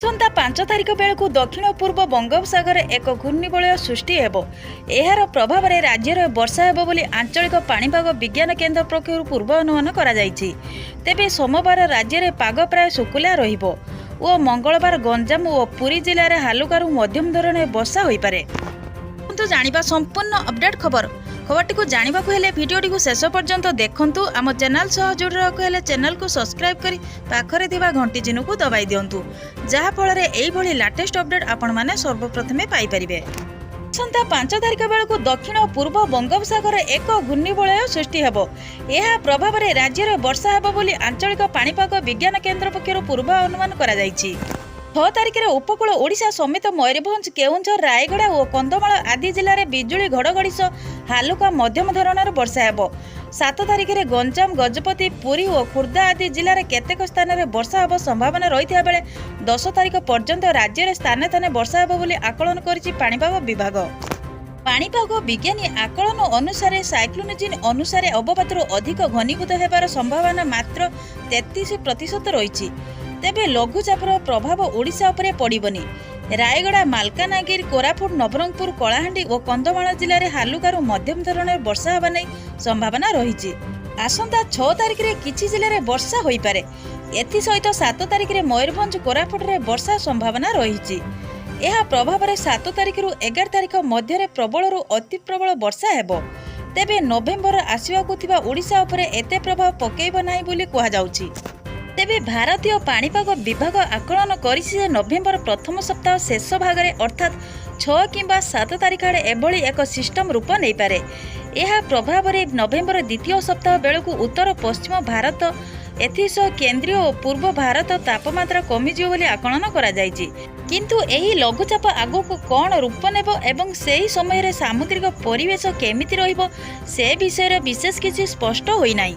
ଆସନ୍ତା 5 ତାରିଖ ବେଳକୁ ଦକ୍ଷିଣ ପୂର୍ବ ବଙ୍ଗୋପସାଗରରେ ଏକ ଘୂର୍ଣ୍ଣିବଳୟ ସୃଷ୍ଟି ହେବ। ଏହାର ପ୍ରଭାବରେ ରାଜ୍ୟରେ ବର୍ଷା ହେବ ବୋଲି ଆଞ୍ଚଳିକ ପାଣିପାଗ ବିଜ୍ଞାନ କେନ୍ଦ୍ର ପକ୍ଷରୁ ପୂର୍ବାନୁମାନ କରାଯାଇଛି। ତେବେ ସୋମବାର ରାଜ୍ୟରେ ପାଗ ପ୍ରାୟ ଶୁଖିଲା ରହିବ ଓ ମଙ୍ଗଳବାର ଗଞ୍ଜାମ ଓ ପୁରୀ ଜିଲ୍ଲାରେ ହାଲୁକାରୁ ମଧ୍ୟମ ଧରଣର ବର୍ଷା ହୋଇପାରେ। କିନ୍ତୁ ଜାଣିବା ସମ୍ପୂର୍ଣ୍ଣ ଅପଡେଟ୍ ଖବର। ଖବରଟିକୁ ଜାଣିବାକୁ ହେଲେ ଭିଡ଼ିଓଟିକୁ ଶେଷ ପର୍ଯ୍ୟନ୍ତ ଦେଖନ୍ତୁ। ଆମ ଚ୍ୟାନେଲ ସହ ଯୋଡ଼ି ରହିବାକୁ ହେଲେ ଚ୍ୟାନେଲକୁ ସବସ୍କ୍ରାଇବ୍ କରି ପାଖରେ ଥିବା ଘଣ୍ଟି ଚିହ୍ନକୁ ଦବାଇ ଦିଅନ୍ତୁ, ଯାହାଫଳରେ ଏଇଭଳି ଲାଟେଷ୍ଟ ଅପଡେଟ୍ ଆପଣମାନେ ସର୍ବପ୍ରଥମେ ପାଇପାରିବେ। ଆସନ୍ତା 5 ତାରିଖ ବେଳକୁ ଦକ୍ଷିଣ ପୂର୍ବ ବଙ୍ଗୋପସାଗରରେ ଏକ ଘୂର୍ଣ୍ଣିବଳୟ ସୃଷ୍ଟି ହେବ। ଏହା ପ୍ରଭାବରେ ରାଜ୍ୟରେ ବର୍ଷା ହେବ ବୋଲି ଆଞ୍ଚଳିକ ପାଣିପାଗ ବିଜ୍ଞାନ କେନ୍ଦ୍ର ପକ୍ଷରୁ ପୂର୍ବାନୁମାନ କରାଯାଇଛି। 6 ତାରିଖରେ ଉପକୂଳ ଓଡ଼ିଶା ସମେତ ମୟୂରଭଞ୍ଜ, କେଉଁଝର, ରାୟଗଡ଼ା ଓ କନ୍ଧମାଳ ଆଦି ଜିଲ୍ଲାରେ ବିଜୁଳି ଘଡ଼ଘଡ଼ି ସହ ହାଲୁକା ମଧ୍ୟମ ଧରଣର ବର୍ଷା ହେବ। 7 ତାରିଖରେ ଗଞ୍ଜାମ, ଗଜପତି, ପୁରୀ ଓ ଖୋର୍ଦ୍ଧା ଆଦି ଜିଲ୍ଲାରେ କେତେକ ସ୍ଥାନରେ ବର୍ଷା ହେବ ସମ୍ଭାବନା ରହିଥିବା ବେଳେ 10 ତାରିଖ ପର୍ଯ୍ୟନ୍ତ ରାଜ୍ୟରେ ସ୍ଥାନେ ସ୍ଥାନେ ବର୍ଷା ହେବ ବୋଲି ଆକଳନ କରିଛି ପାଣିପାଗ ବିଭାଗ। ପାଣିପାଗ ବିଜ୍ଞାନୀ ଆକଳନ ଅନୁସାରେ ସାଇକ୍ଲୋନିଜିନ୍ ଅନୁସାରେ ଅବପାତରୁ ଅଧିକ ଘନୀଭୂତ ହେବାର ସମ୍ଭାବନା ମାତ୍ର 33% ରହିଛି। ତେବେ ଲଘୁଚାପର ପ୍ରଭାବ ଓଡ଼ିଶା ଉପରେ ପଡ଼ିବନି। ରାୟଗଡ଼ା, ମାଲକାନଗିରି, କୋରାପୁଟ, ନବରଙ୍ଗପୁର, କଳାହାଣ୍ଡି ଓ କନ୍ଧମାଳ ଜିଲ୍ଲାରେ ହାଲୁକାରୁ ମଧ୍ୟମ ଧରଣର ବର୍ଷା ହେବା ନେଇ ସମ୍ଭାବନା ରହିଛି। ଆସନ୍ତା 6 ତାରିଖରେ କିଛି ଜିଲ୍ଲାରେ ବର୍ଷା ହୋଇପାରେ। ଏଥିସହିତ 7 ତାରିଖରେ ମୟୂରଭଞ୍ଜ, କୋରାପୁଟରେ ବର୍ଷା ସମ୍ଭାବନା ରହିଛି। ଏହା ପ୍ରଭାବରେ 7 ତାରିଖରୁ 11 ତାରିଖ ମଧ୍ୟରେ ପ୍ରବଳରୁ ଅତି ପ୍ରବଳ ବର୍ଷା ହେବ। ତେବେ ନଭେମ୍ବର ଆସିବାକୁ ଥିବା ଓଡ଼ିଶା ଉପରେ ଏତେ ପ୍ରଭାବ ପକାଇବ ନାହିଁ ବୋଲି କୁହାଯାଉଛି। ତେବେ ଭାରତୀୟ ପାଣିପାଗ ବିଭାଗ ଆକଳନ କରିଛି ଯେ ନଭେମ୍ବର ପ୍ରଥମ ସପ୍ତାହ ଶେଷ ଭାଗରେ, ଅର୍ଥାତ୍ 6 କିମ୍ବା 7 ତାରିଖ ଆଡ଼େ ଏଭଳି ଏକ ସିଷ୍ଟମ ରୂପ ନେଇପାରେ। ଏହା ପ୍ରଭାବରେ ନଭେମ୍ବର ଦ୍ୱିତୀୟ ସପ୍ତାହ ବେଳକୁ ଉତ୍ତର ପଶ୍ଚିମ ଭାରତ, ଏଥିସହ କେନ୍ଦ୍ରୀୟ ଓ ପୂର୍ବ ଭାରତ ତାପମାତ୍ରା କମିଯିବ ବୋଲି ଆକଳନ କରାଯାଇଛି। କିନ୍ତୁ ଏହି ଲଘୁଚାପ ଆଗକୁ କ'ଣ ରୂପ ନେବ ଏବଂ ସେହି ସମୟରେ ସାମୁଦ୍ରିକ ପରିବେଶ କେମିତି ରହିବ, ସେ ବିଷୟରେ ବିଶେଷ କିଛି ସ୍ପଷ୍ଟ ହୋଇନାହିଁ।